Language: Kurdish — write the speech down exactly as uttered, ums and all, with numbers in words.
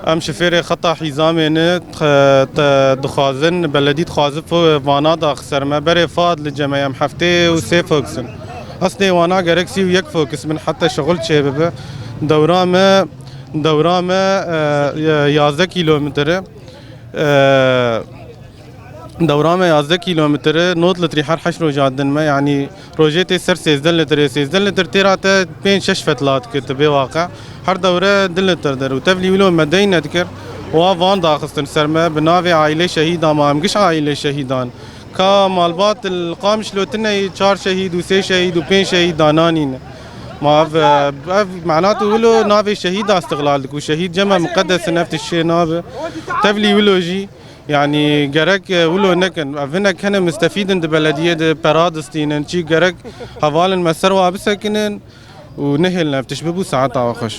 Em şifêrê xeta hîzamê ne, te, te dixwazin, beledî dixwazin fo-, vana dax ser me. Berê fad li cem em heftê û sê fokisin. Eslê wana gerek sî û yek fokis bin heta şixul çêbibe. Dewra me, dewra me, e, yazdeh kîlometre. E, Dewra me yazdeh kîlometre, nod litrî her heşt roja din me, yanî rojê tê ser sêzdeh litrê, sêzdeh litr têra te pênc şeş fetla dike, tu bê waqe. Her dewre du litr der û tevlî wilo me dey nedikir. Wa van daxistin ser me, bi navê aîlê şehîda ma, em giş aîlê şehîdan. Ka malbat li Qamişlo tune çar şehîd û sê şehîd û pênc şehîd dananîne. Ma ev, ev mena tu wilo navê şehîda istiqlal diku. Şehîd cem me miqedes in, ev tişt çê nabe. Tevlî wilo jî Yanî gerek, e, wilo nekin. Ev hinek hene mistefîd in di belediyê de pera distînin. Çi gerek hevalên me ser wa bisekinin û nehêlin ev tişt bibû saeta wa xweş.